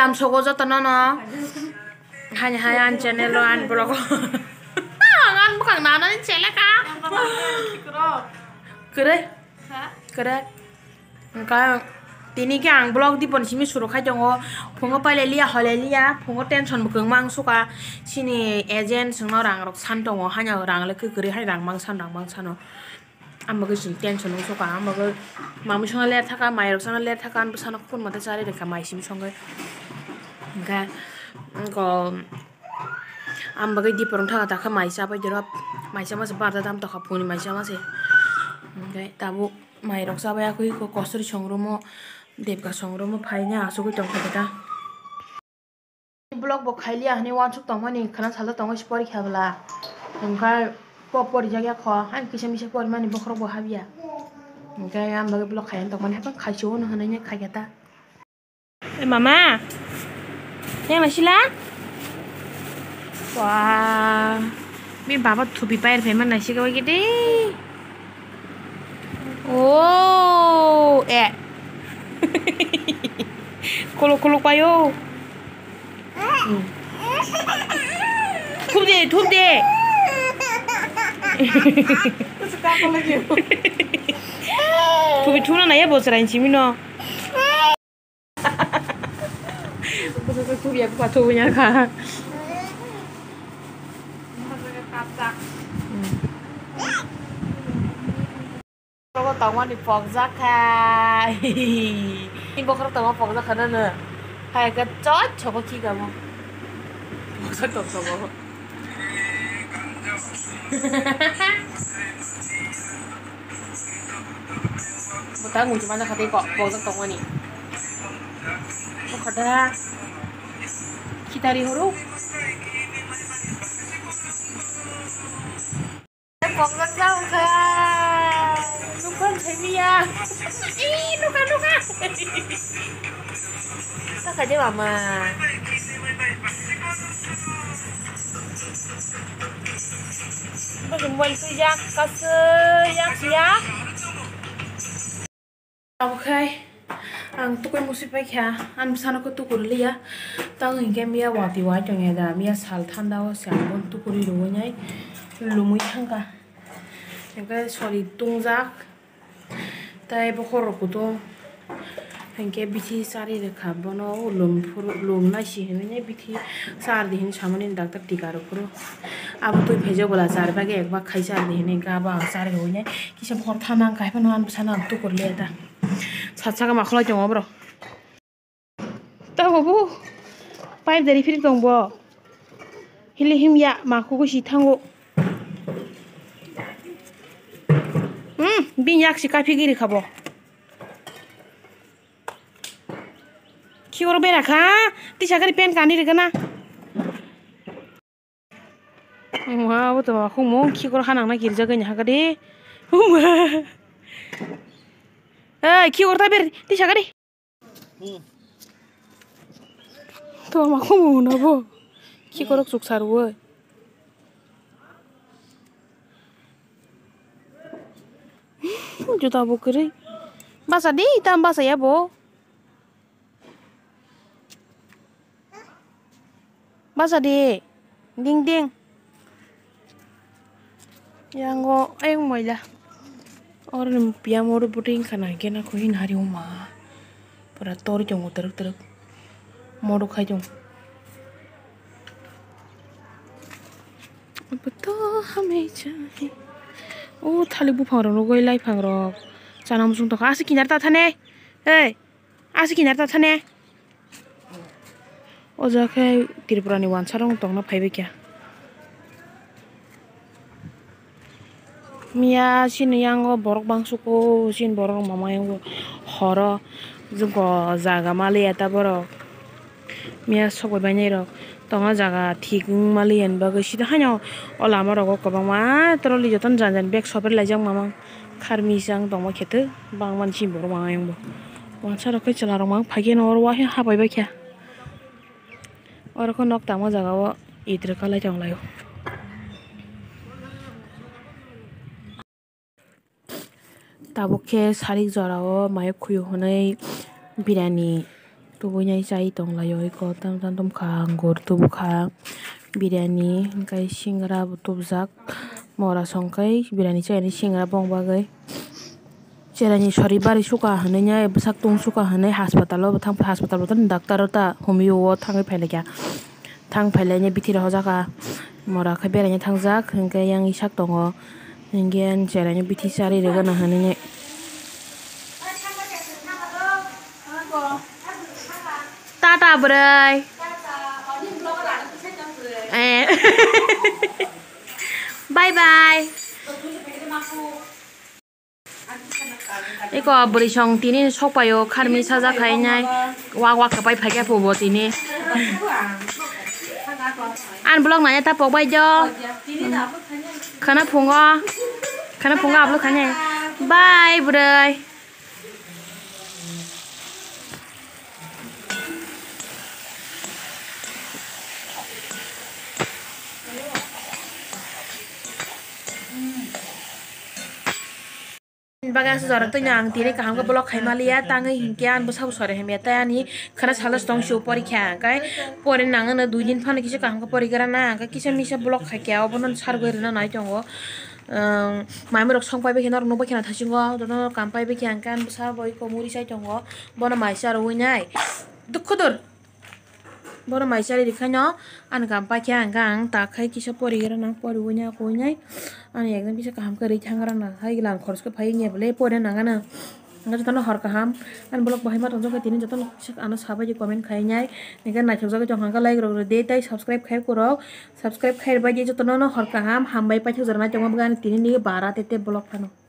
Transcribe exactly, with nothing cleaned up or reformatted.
Am sogo joto no no. Hani hai an channel o an vlog o. Ang an bwkang nanani chele ka. Kwrwi. Kwrwi. Wngkha tini khe ang vlog dipon simi suru khai tongo. Phungo pailai liya, holai liya. Phungo tension bo kwbangma ang suka. Chini agent chwngno rang rok san tongo. Hanya rang le kwrwi hai rang mangsan, rang mangsano. Ang bagwi chwng tension wng suka. Ang bagwi mamwi songno ler thaka, mai rok songno ler thaka. Ang bwsano khun mate chari rikha mai simi songwi. Hwnkhe, wngkha, ang bagwi dipor wng thaka, takha mai chabai dirok. Mai chama se barda dam tokha phungni mai chama se. Hwnkhe tabuk. Mairok chabai akui ko kosori songrumo, debka songrumo phaina asugui tongkha bwta. Vlog bo khailiya hinwi uansuk tongmani khwna salsa tongo se porikha bwla. Hwnkhe po porijak ya kho, ang kisa misa porimani bokhorok bo habya. Hwnkhe ang bagwi vlog khaiya tongmani haphang khaisio hwnwi hwnwi khaikha ta. Eh, mama. Yang naisila? Wah. Bini baba thupi pair phaima naisika bai gede. Oh, eh. Kolok kolok payo. Hmm. Thup de, thup de. Thupi thumna naiya bo chwraini simi no. Bwswk khe khub yak pathogwi ya kha. Bokhorok tongmani pokjak kha. Bokhorok tongma pokjak kha nono. Hai khe chot sobo khi kamo. Bokhorok tong sobo. Bwtang muchung mano kha tei kok pokjak tongmani. Bokha da khitari horo. Pokjak jao kha. Nukhan thai miya. Ih, nukha, nukha. Sakha de mama. Bwswk mobile twijak, kasui yak siya. Obokhai ang tukui musi paikha, ang bwsano khe tukur liya. Tang hinkhe miya watwi wai tongya da, miya sal thanda o se ang bono tukuri rwui nai lumui thangkha. Hinkhe sori tungjak. Tai bokhorok kutung hinkhe bithi chari rwkha, bono lum phuru, lum naisi hinwi bithi char di hinwi samani doctor tika rw phuru. Abo twi phaijak bwla char bag ek bag khai char di hinwi hinkhe abo ang chari rwui nai kisa bokhorok tha nang kha, haiphano ani bwsano ang tukur liya da. Sat saka ma khlai tongo borok. Tabuk bo pipe dari phiri tong bo. Hili himya ma khugo si thango. Hmm, bini yak si kaphi giri khabo. Khi oro bera kha, tisa gari pen kani rigana. Wah, abo to ma khumung khikor hanang na girjak gani haka de. Wah. Eh, khikor ta ber, tisa gari. To ma khumung na bo. Khikor chuk sarwe. Juta bo kwrwi. Basa di, tam basa ya bo. Basa di. Ding ding. Yango ayung moila. Oroni piyam oro bwtwi wngkha na khe na kho hini hari wngma. Pura tor tongo twrwk twrwk. Modok khai tongo. Abo to hamai chai. O thalik buphang rok nugwi laiphang rok. Chana muchung tongkha. Aswk kinar ta thane. Ei. Aswk kinar ta thane. O jaga khe Tripura ni wansa rok tongna phaibai kha. Miya chini yango borok bangsuko, chini borok mama yango horo jwngko jaga maliya ta borok. Miya sokbai bainai rok tongo jaga thik wng maliya ni bagwi sida haino o lama rogo kwbangma trolley jotono jani jani bag sopri laijak mamang kharmi chang tongma kheto bangmani chini borok mama yango wansa rok khe chwla rok mang phaikhe no oro wahe habai baikha. Oro khe nok tangma jaga o itre kalai tong laio. Tabuk khe sarik jora o mayok khuyu hwnwi birani Tubui nai chai tong lai o eko, tam tam tong kha, angur tubu kha, biryani, hingke singra bo tubujak, mora song khe biryani chayani singra bong bagwi. Cherani sori bari suka hinui nai, bwsak tung suka hinui haspatal o bo thang, haspatal bo tang doctor o ta homeo o thangwi phai laikha. Thang phai lainai bithi rok hojakha, mora khe beraina thangjak, hingke yang isak tongo, hingke ang cheraino bithi charwi rwgano hinui. Tata bwrwi. Eh. Bye bye. Eko bwrwi song tini sokpaio kharmi sajak khainai wak wak kwpai phaikhe phubo tini. Ani vlog naina ta pokbai do. Khana phungo. Khana phungo upload khainai. Bye bwrwi. Bagwi aswk jora twino ang tini kaham khe vlog khai maliya, tangwi hinkhe ani bwsabo sori hamya, tei ani khwna salo tong sio porikha, hwnkhe pore nangano dui din phano kisa kaham khe porigra na, hwnkhe kisa misa vlog khaikhe obono sargwi rwna nai tongo. Maimurok song paibai khe norok nukbai kheno thaisingo, jotono kam paibai khe hwnkhe ani bwsa bo eko muri chai tongo, bono mai cha rwui nai. Dukhudur. Bono mai chari rikhaino ani kam paikha hwnkhe ang takhai kisa porigra nang poriui nai kuinai ani exam kisa kaham khe rwi thang rwna hai gila ang khoroch khe phaiya bwle porina nangano hwnkhe jotono hor kaham ani vlog bahai ma tongjak khe tini jotono kisa ano sabaidi comment khainai hwnkhe naithokjagwi tongkha hwnkhe like rok rwdi tei subscribe khai kwrwk subscribe khai rwbaidi jotono hor kaham hambai paithak jora naitokma bagwi ani tinini bara tei tei vlog phano.